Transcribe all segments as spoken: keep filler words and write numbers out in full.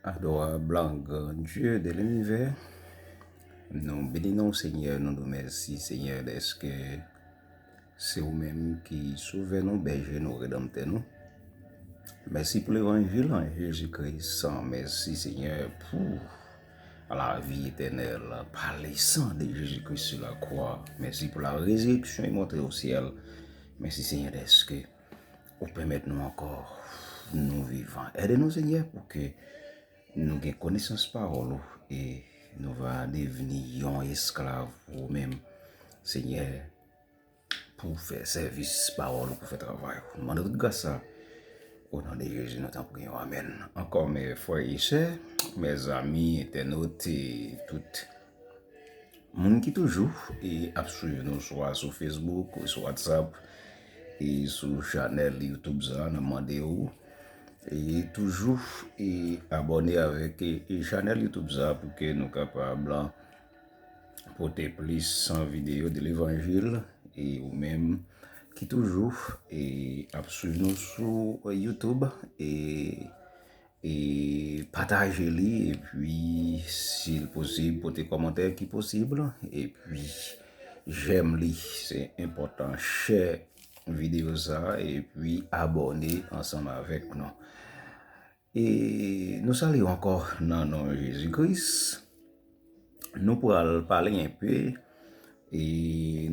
Adorable grand Dieu de l'univers, nou beni non w, Senyè, nou di w mèsi, Senyè, dèske se ou menm ki sovè nou, bèje nou, redanmtè nou. Mèsi pou levanjil an Jezi Kris. Mèsi, Senyè, pou lavi etènèl pa le san de Jezi Kris sou la kwa. Mèsi pou la rezireksyon e monte o syèl. Mèsi, Senyè, dèske ou pèmèt nou ankò nou vivan. Ede nou, Senyè, pou ke nou gen konesans pawòl ou e nou va devni yon esklav pou ou menm, Senyè, pou fè sèvis pawòl ou, pou fè travay ou. Nou mande tout gras sa o non de Jezi, nou tanpri w. Amèn. Ankò, mes frères et sœurs, mes amis, internautes, e tout moun ki toujou e ap swiv nou, swa sou Facebook, sou WhatsApp, e sou chanèl YouTube sa, n ap mande w e toujou e abòne avèk e, e chanèl YouTube sa pou ke nou kapab pote plis videyo de levanjil. E ou menm ki toujou e ap swiv nou sou YouTube, e e pataje li, epi si l posib, pote kòmantè ki posib, epi jèm li, se enpòtan, share videyo sa, epi abòne ansanm avèk nou. E nou salye w ankò nan non Jezi Kris. Nou pral pale enpe e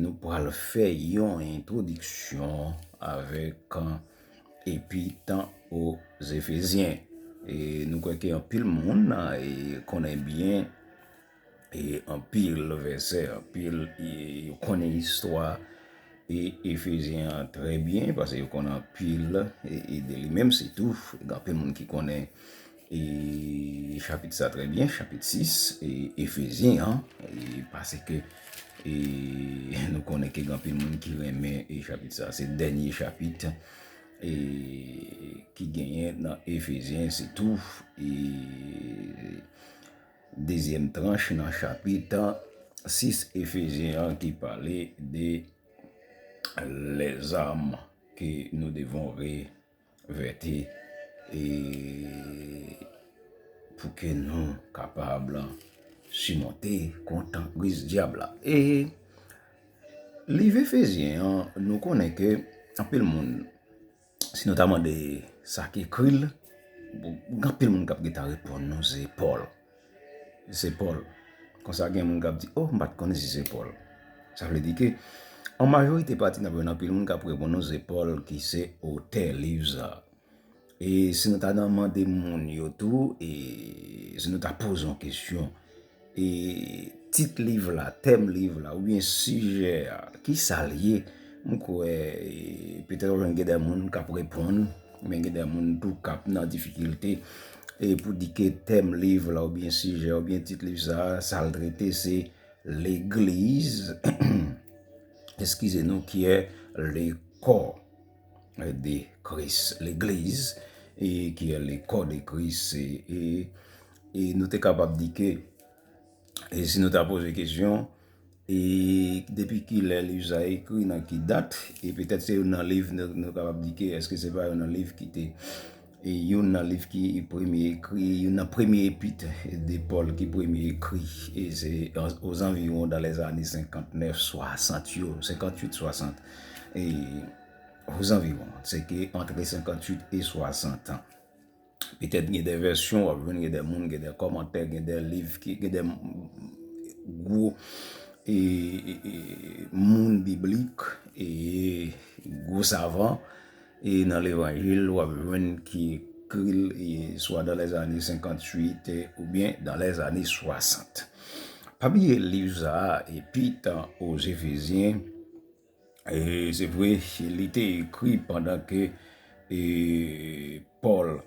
nou pral fè yon entwodiksyon avèk epit o Zefezyen. E nou kwè ke anpil moun e konnen byen e anpil vèsè, anpil e yo konnen istwa e Efezyen an trè byen, paske yo konnen anpil e, e de li menm, sitou gen anpil moun ki konnen e chapit sa trè byen, chapit sis e Efezyen an, e paske e nou konnen ke gen anpil moun ki renmen e chapit sa. Se dènye chapit e ki genyen nan Efezyen, sitou e dezyèm tranch nan chapit sis Efezyen an ki pale de les armes que nous devons revêtir e pou ke nou kapab simonte kont gris dyab la. E liv Efezyen an, nou konnen ke anpil moun, si nou ta mande sa ki ekri l, bon, gen anpil moun k ap gentan reponn nou se Pòl. Se Pòl. Konsa gen moun k ap di, "Oh, m pa t konnen si se Pòl." Sa vle di ke an majorite pati n ap jwenn anpil moun k ap reponn nou se Pòl ki se otè liv sa. E si nou ta nan mande moun yo tou, e si nou ta poze yon kesyon, e tit liv la, tèm liv la, oubyen sijè a, kisa l ye, m kwè e petèt w ap jwenn gen de moun k ap reponn, men gen de moun tou k ap nan difikilte e pou di ke tèm liv la oubyen sijè oubyen tit liv sa, sa l trete se legliz, eskize nou, qui est le corps de Christ, legliz, e qui est le corps de Christ, e, e, e nou te kapab di ke e si nou ta poze kesyon, e depi ki lè liv sa ekri, nan ki dat, e petèt se youn nan liv nou, nou kapab di ke èske se pa youn nan liv ki te, e youn nan liv ki premye ekri, youn nan premye epit de Pòl ki premye ekri, e se ozanviwon dans les années cinquante-neuf, soixante yo, cinquante-huit, soixante, e ozanviwon, se ke antre cinquante-huit e soixante an. Petèt gen de vèsyon, w ap jwenn gen de moun, gen de kòmantè, gen de liv, ki, gen de gwo e, e, e, moun biblik, e gwo savan e nan levanjil, w ap jwenn ki ekri l e swa dans les années cinquante-huit e, oubyen dans les années soixante. Pa bliye liv sa a, Epître aux Éphésiens, e se vre, li te ekri pandan ke e Pòl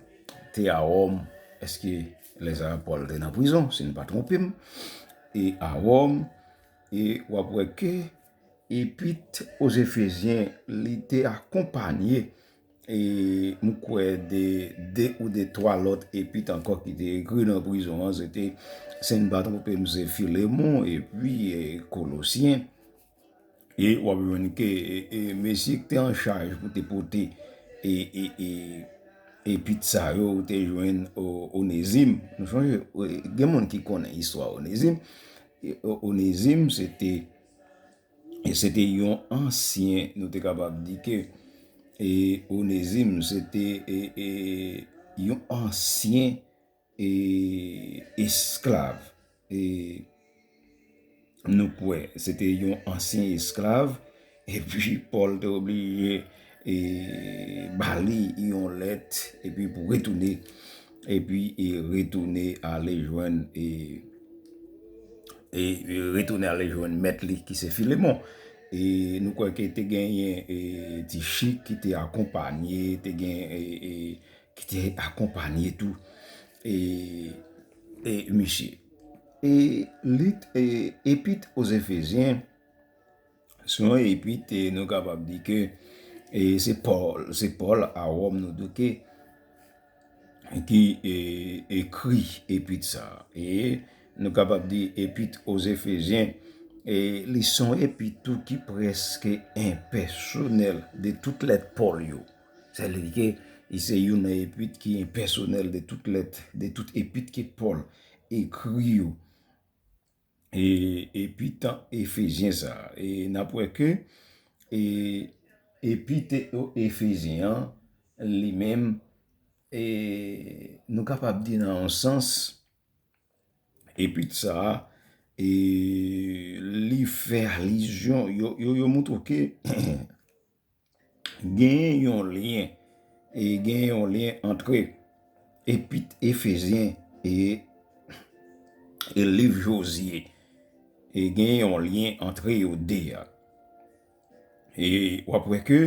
te a Wòm, èske lè sa a Pòl te nan prizon, si m pa twonpe m, e a Wòm, e w ap wè ke Epître aux Éphésiens, li te akonpanye, e m kwè de de ou de twa lòt epître ankò ki te ekri nan prizon an, se te, si m pa twonpe m, se Filemon, epi e Kolosyen. E w ap jwenn ke e, e mesye ki te an chaj pou te pote e, e, e epit sa yo, ou te jwenn O-, Onezim. Nou chonje, e, gen moun ki konnen istwa Onezim. E, O-, Onezim, se te, e se te yon ansyen, nou te kapab di ke, e, Onezim, se te, e, e, yon ansyen, e, esklav. E, nou kwè, se te yon ansyen esklav, epi Pòl te oblije, e, ba li yon lèt, epi pou retounen, epi, e, retounen ale jwenn, e, e, e retounen ale jwenn mèt li, ki se Filemon. E nou kwè ke te genyen, e, Tichik ki te akonpanye, te gen, e, e, ki te akonpanye tou, e, e, misye. E lit, e, epit Ozefezyen, se yon epit, e, nou kapab di ke, e, se Pòl, se Pòl a Wòm, nou di ke, ki, e, ekri epit sa. E nou kapab di epit Ozefezyen, e li se yon epit tou ki prèske enpèsonèl de tout lèt Pòl yo. Sètadi ke li se youn nan epit ki enpèsonèl de tout lèt, de tout epit ke Pòl ekri yo. E, epit Efezyen sa. E n ap wè ke, e, epit Efezyen an, li menm, e, nou kapab di nan yon sans, epit sa, e, li fè alizyon, yo, yo, yo montre ke genyen yon lyen, e genyen yon lyen antre epit Efezyen e, e liv Jozye. E genyen yon lyen antre yo de a. E w ap wè ke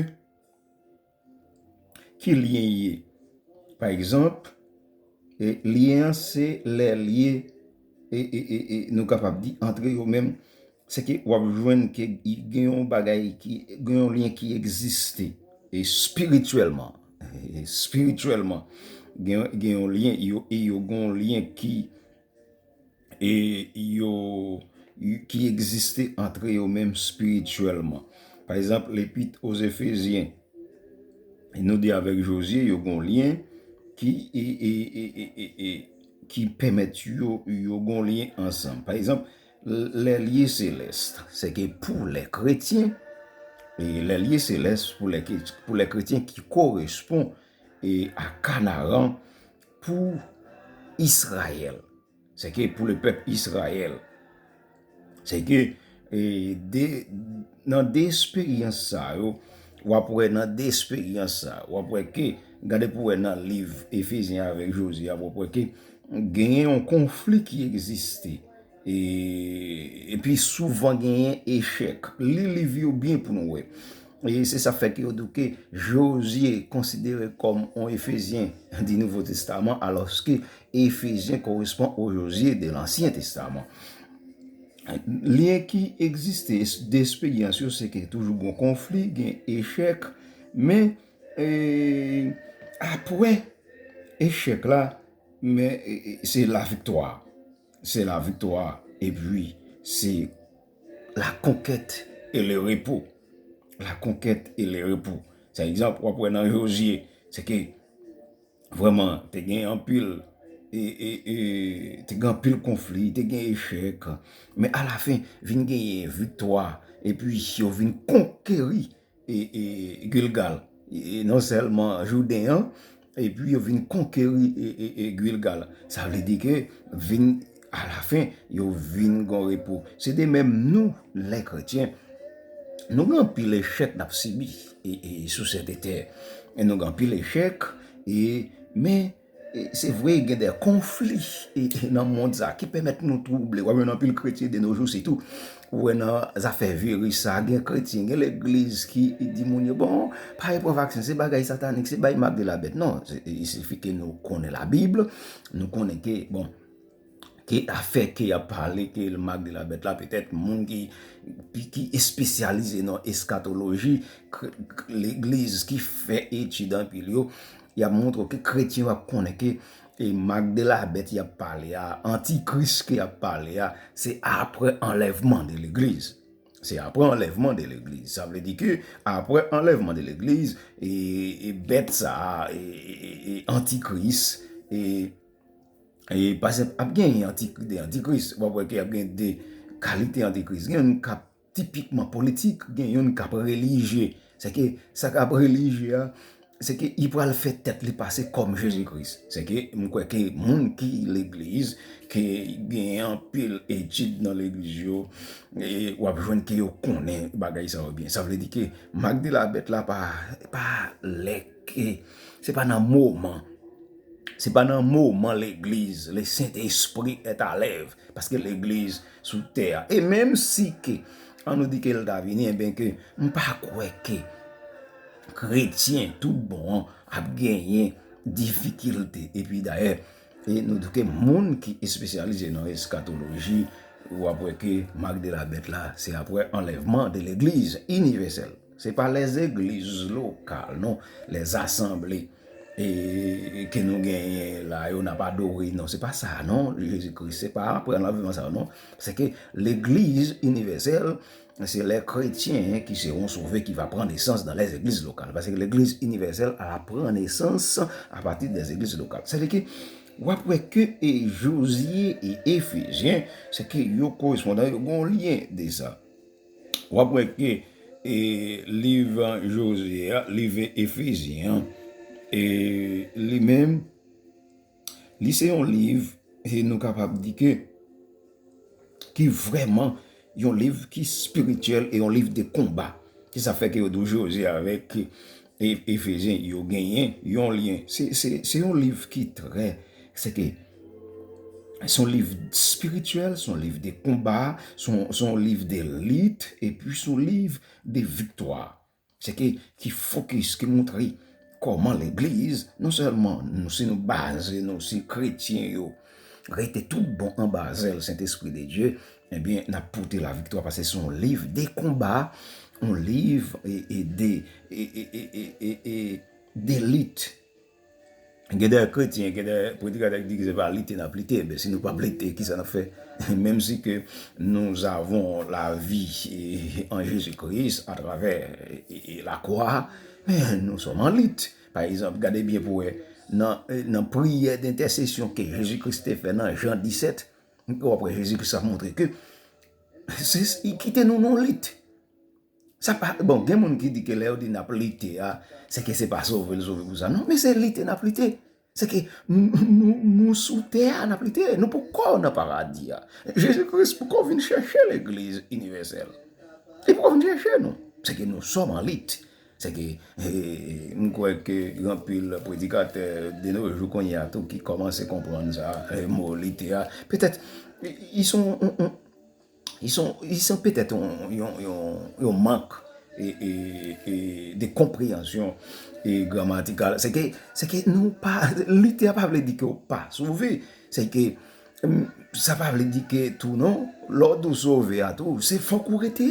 ki lyen ye? Pa egzanp, e lyen an se lè l ye, e, e, e, e nou kapab di antre yo menm, se ke w ap jwenn ke gen yon bagay ki, gen yon lyen ki egziste, e espirityèlman, e espirityèlman, gen, gen yon lyen, yo, e yo gen yon lyen ki, e yo, ki egziste antre yo menm espirityèlman. Pa egzanp, lepit Ozefezyen, nou di avèk Jozye, yo gen yon lyen ki, e, e, e, e, e, e, ki pèmèt yo, yo gen yon lyen ansanm. Pa egzanp, lè l ye selès, se ke pou lè kretyen, e lè l ye selès, pou lè, pou lè kretyen ki korespon, e, a Kanaran, pou Izrayèl. Se ke pou le pèp Izrayèl. Se ke, e, de, nan de esperyans sa yo, w ap wè nan de esperyans sa, w ap wè ke, gade pou wè nan liv Efezyen avèk Jozye a, w ap wè ke genyen yon konfli ki egziste. E, epi souvan genyen echèk. Li liv yo byen pou nou wè. E se sa fè ke yo di ke Jozye konsidere kòm yon Efezyen di Nouvo Testaman, alòske Efezyen korespon o Jozye de Lansyen Testaman. Lyen ki egziste de esperyans yo, se ke toujou gen konfli, gen echèk, men, e, apre echèk la, men, e, e, se laviktwa. Se laviktwa, epi se la conquête et le repos. La conquête et le repos. Se egzanp, w ap wè nan Jozye, se ke vrèman, te gen anpil, e, e, e, te gen anpil konfli, te gen echèk, men alafen, vin genyen viktwa, epi yo vin konkeri, e, e, Gilgal. E non sèlman Jouden an, epi yo vin konkeri, e, e, e, Gilgal. Sa vle di ke vin, alafen, yo vin gen repo. Se de menm nou, lè kretyen, nou gen anpil echèk n ap sibi, e, e, sou sète tè. E nou gen anpil echèk, e, men, e, se vre, gen de konfli, e, e, nan mond sa ki pèmèt nou twouble. W ap jwenn anpil kretyen de nos jours, sitou, ou wè nan zafè viris sa, gen kretyen, gen legliz ki di moun yo, bon, pa al pran vaksen, se bagay satanik, se bay mak de la bèt. Non, se, il suffit ke nou konnen Labib, nou konnen ke, bon, ke afè ke y ap pale, ke mak de la bèt la, petèt moun ki, ki espesyalize nan eskatoloji, k-, k-, legliz ki fè etid anpil yo, y ap montre ke kretyen yo ap konnen ke, e, mak de la bèt y ap pale a, antikris ke y ap pale a, se apre anlèvman de legliz. Se apre anlèvman de legliz. Sa vle di ke apre anlèvman de legliz, e, e bèt sa a, e, e, e, e antikris, e, e pa senp, ap gen antikri-, de antikris. W ap wè ke ap gen de kalite antikris. Gen youn k ap tipikman politik, gen youn k ap relijye. Se ke sa k ap relijye a, se ke li pral fè tèt li pase kòm Jezi Kris. Se ke m kwè ke moun ki legliz, ke gen anpil etid nan legliz yo, e w ap jwenn ke yo konnen bagay sa yo byen. Sa vle di ke mak de la bèt la pa, pa lè ke, se pa nan moman. Se pa nan moman legliz, le Saint-Esprit est à l'œuvre, paske legliz sou tè a. E menm si ke, an nou di ke l ta vini, enben ke m pa kwè ke kretyen tout bon an ap genyen difikilte. Epi dayè, e nou di ke moun ki espesyalize nan eskatoloji, w ap wè ke mak de la bèt la, se apre anlèvman de legliz inivèsèl. Se pa lèzegliz lokal, non, lèzasanble, e, ke nou genyen la, yo n ap adore, non, se pa sa, non, Jezi Kris, se pa apre anlèvman sa, non. Se ke legliz inivèsèl, se lè kretyen ki seront sove ki va pran nesans dans les églises locales. Paske legliz inivèsèl a pran nesans apati des églises locales. Sètadi ke w ap wè ke e Jozye e Efezyen, se ke yo korespondan, yo gen yon lyen de sa. W ap wè ke, e, liv Jozye a, liv Efezyen an, e, li menm, li se yon liv, e nou kapab di ke, ki vrèman yon liv ki espirityèl e yon liv de konba. Se sa fè ke yo di w Jozye avèk, e, Efezyen, yo genyen yon lyen. Se, se, se yon liv ki trè, se ke, se yon liv espirityèl, se yon liv de konba, se yon, se yon liv de lit, epi se yon liv de viktwa. Se ke, ki fokis, ki montre kòman legliz, non sèlman nou, si nou baze nou, si kretyen yo rete tout bon anba zèl Sentespri de Dye, ebyen, n ap pote laviktwa, paske se yon liv de konba, yon liv, e, e, de, e, e, e, e, e, e, de lit. Gen de kretyen, gen de predikatè ki di ke se pa lite n ap lite. Ebyen, si nou p ap lite, kisa n ap fè? Menm si ke nous avons la vie, e, en Jésus-Christ à travers, e, e, la croix, men nous sommes en lutte. Pa egzanp, gade byen pou wè, nan, e, nan priyè dentèsesyon ke Jezi Kris te fè nan Jan disèt, w ap wè Jezi Kris ap montre ke se, li kite nou nan lit. Sa pa, bon, gen moun ki di ke lè yo di n ap lite a, se ke se pa sove l sove pou sa. Non, men se lite n ap lite. Se ke n-, n-, nou, nou sou tè a n ap lite. Nou poko nan paradi a. Jezi Kris poko vin chèche legliz inivèsèl. Li poko vin chèche nou. Se ke nous sommes en lutte. Se ke, e, m kwè ke gen anpil predikatè de nos jours kounye a tou ki kòmanse konprann sa, e, mo lite a. Petèt, ils sont, on, on, ils sont, ils sont petèt yon, yon, yon, yon mank, e, e, e, de konpreyansyon, e, gramatikal. Se ke, se ke nou pa, lite a pa vle di ke w pa sove. Se ke, mm, sa pa vle di ke tou non, lè w di w sove a tou, se fòk ou rete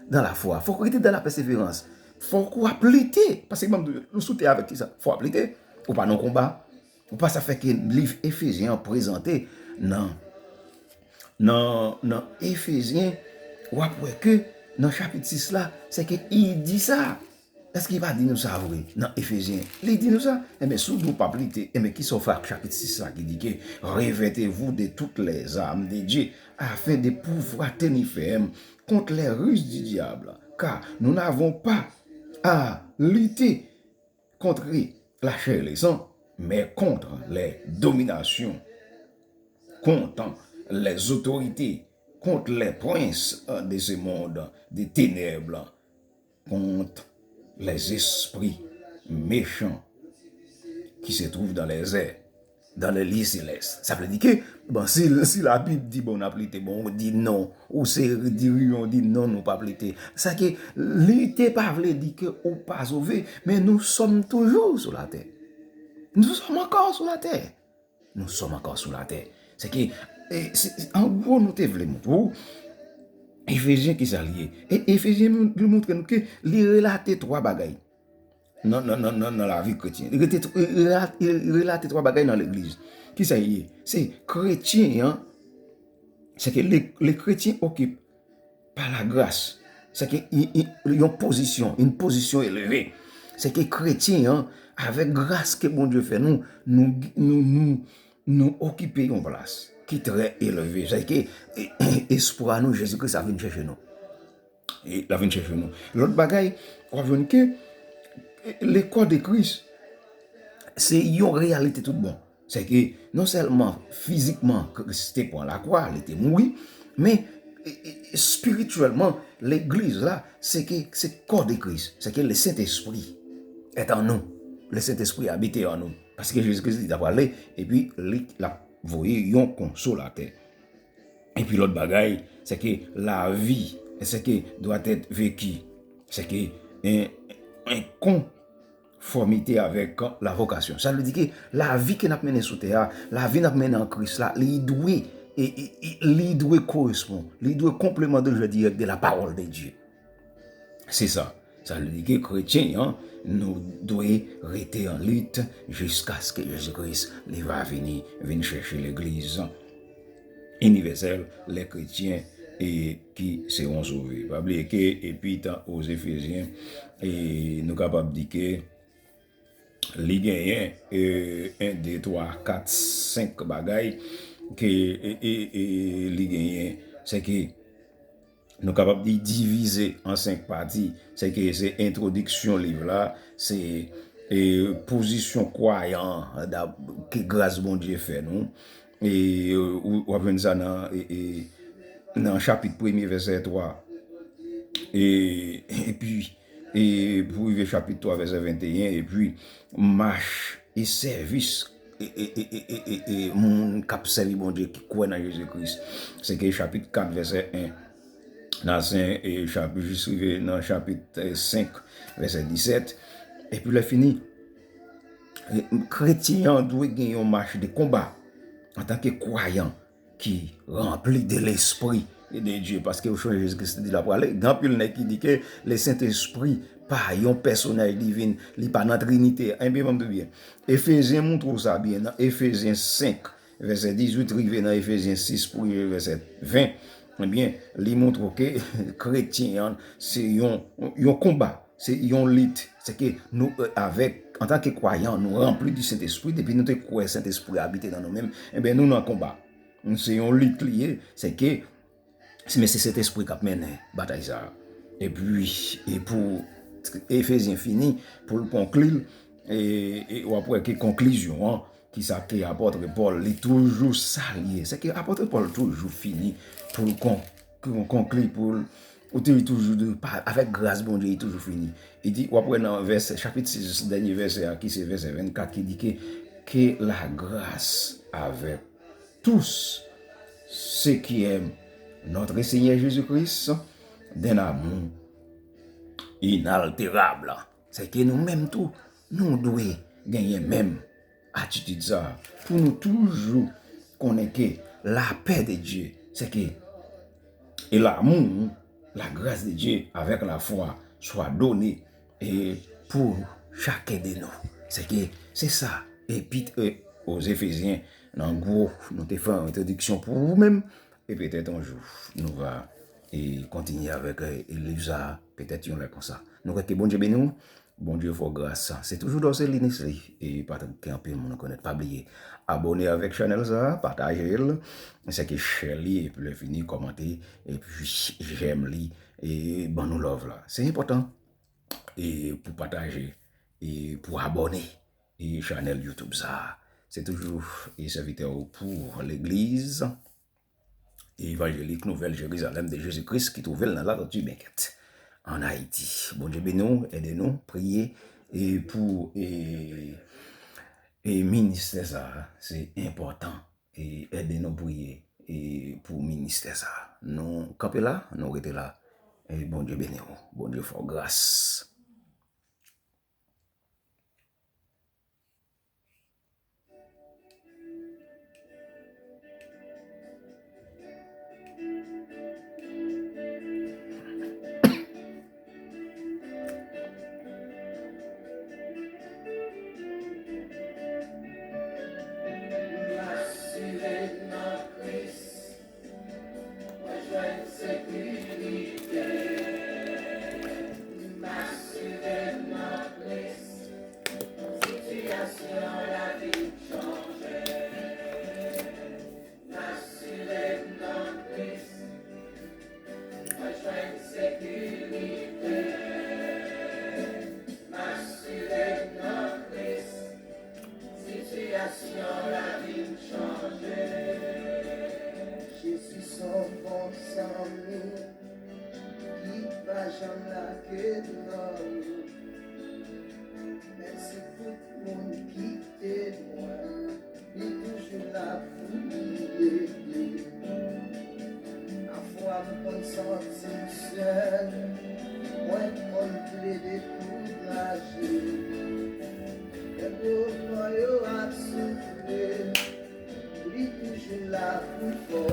dans la foi, fòk ou rete dans la persévérance, fòk ou ap lite. Paske ban m di w, nou sou tè avèk kisa? Fò w ap lite, ou pa nan konba. Ou pa sa fè ke liv Efezyen an prezante nan, nan, nan Efezyen, w ap wè ke nan chapit sis la, se ke i di sa. Èske i pa di nou sa vre nan Efezyen? Li di nou sa. Enben, si w di w p ap lite, enben, kisa w fè ak chapit sis la ki di ke, revêtez-vous de toutes les armes de Dieu, afin de pouvoir tenir ferme contre les ruses du diable, car nous n'avons pas à lutter contre la chair et le sang, mais contre les dominations, contre les autorités, contre les princes, euh, de ce monde de ténèbres, contre les esprits méchants qui se trouvent dans les airs, dans les lieux célestes. Sa vle di ke, bon, si, si Labib di, bon, n ap lite, bon, ou di non, ou se dirijan, ou di non, nou p ap lite. Sa ke lite pa vle di ke ou pa sove, men nous sommes toujours sur la terre. Nous sommes encore sur la terre. Nous sommes encore sur la terre. Se ke, e, se, an gwo, nou te vle montre w, Efezyen ki sa li ye. E Efezyen, li montre nou ke li relate twa bagay nan, nan, nan, nan, nan lavi kretyen. Li rete, li rela-, li relate twa bagay nan legliz. Ki sa li ye? Se kretyen an, se ke le, le kretyen okipe par la grâce, Sèke i- i- yon pozisyon, yon pozisyon elve. Sèke kretyen an, avèk gras ke Bondye fè nou, nou, nou, nou, nou okipe yon plas ki trè elve. Sèke espwa nou, Jezi Kris ap vin chèche nou. E l ap vin chèche nou. Lòt bagay, w ap jwenn ke le corps de Christ, se yon reyalite tout bon. Sèke non sèlman fizikman Kris te pran lakwa, li te mouri, men e- e- espirityèlman, legliz la, sèke se corps de Christ, sèke le Saint-Esprit est en nous. Le Saint-Esprit habite en nous. Paske Jezi Kris li ta prale, epi li l ap voye yon konsolatè. Epi lòt bagay, sèke lavi, sèke doit être vécu, sèke en, en konfòmite avèk la vokasyon. Sa vle di ke lavi ke n ap mennen sou tè a, lavi n ap mennen an Kris la, li dwe, e, e, e, li dwe korespon, li dwe konpleman de jwe dirèk de la parole de Dieu. Se sa. Sa vle di ke kretyen an, nou dwe rete an lit jiskaske Jezi Kris li va vini, vin chèche legliz inivèsèl, les chrétiens e qui seront sauvés. Pa bliye ke epi tan aux Éphésiens, e nou kapab di ke li genyen, e, en, de, twa, kat, senk bagay ke, e, e, e, li genyen. Sèke nou kapab di divize an senk pati. Sèke se entwodiksyon liv la, se, e, pozisyon kwayan an, da- ke gras Bondye fè nou. E, ou, w ap jwenn sa nan, e, e, nan chapit premye, vèsè twa. E, epi, e, pou rive chapit twa, vèsè venteyen, epi mach e sèvis, e, e, e, e, e, e, e, moun k ap sèvi Bondye, ki kwè nan Jezi Kris. Se ke chapit kat, vèsè en, nan sen, e, chap- jis rive nan chapit, e, senk, vèsè disèt. Epi lè fini, e, kretyen an dwe gen yon mach de konba antanke kwayan ki ranpli de Lespri de Dye, paske ou sonje Jezi Kris te di l ap prale. Gen anpil nèg ki di ke le Sentespri pa yon pèsonaj divin, li pa nan Trinite. Ebyen, ban m di w byen. Efezyen montre w sa byen nan Efezyen senk, vèsè dizuit, rive nan Efezyen sis pou rive vèsè ven. Ebyen, li montre w ke kretyen an, se yon, yon konba, se yon lit. Se ke nou, e, avèk, antanke kwayan, nou ranpli di Sentespri. Depi nou te kwè Sentespri abite nan nou menm, ebyen, nou nan konba. Se yon lit li ye, se ke, men se Sentespri k ap mennen batay sa a. Epi, e pou Efezyen fini, pou l konkli l, e, e w ap wè ke konklizyon an, ki sa ke apòt Pòl, li toujou sa l ye. Se ke apòt Pòl toujou fini pou l kon- kon- konkli, pou l, ou te toujou de pa- avèk gras Bondye, li toujou fini. Li di, w ap wè nan vèsè, chapit sis, dènye vèsè a, ki se vèsè vennkat, ki di ke, que la grâce avec tous ceux qui aiment notre Seigneur Jésus-Christ d'un amour inaltérable. Se ke nou menm tou, nou dwe genyen menm atitid sa a, pou nou toujou konnen ke lapè de Dye, se ke, e l'amour, la grâce de Dieu avec la foi soit donnée, e, pour chacun de nous. Se ke, se sa, epi, e, aux Éphésiens, nan gwo, nou te fè yon entwodiksyon pou ou menm, e petèt yon jou, nou va, e, kontinye avèk, e, liv sa a, petèt yon lè konsa. Nou kwè ke Bondye beni w, Bondye fè w gras. Se toujou Dorcely Nesly, e Patrick ke anpil moun konèt. Pa bliye, abòne avèk chanèl sa a, pataje l, se ke share li, epi lè fini, kòmante, epi jèm li, e ban nou love la. Se enpòtan, e pou pataje, e pou abòne, e chanèl YouTube sa a. Se toujou, e sèvitè w pou legliz evanjelik Nouvèl Jerizalèm de Jezi Kris ki twouve l nan Latortue Bankhead, an Ayiti. Bondye beni w, ede nou priye, e pou, e, e ministè sa a, se enpòtan. E ede nou priye, e pou ministè sa a. Nou kanpe la, nou rete la. E Bondye beni w. Bondye fè w gras. Mwen jwenn sekirite. Sitiyasyon lavi m chanje. Jezi se yon bon zanmi ki pa janm lage m nan wout. Menm si tout moun kite mwen, li toujou la pou m ede. Pafwa m konn santi m sèl, mwen konn plede kouraje. Lè moman yo ap soufle, li toujou la pou fò.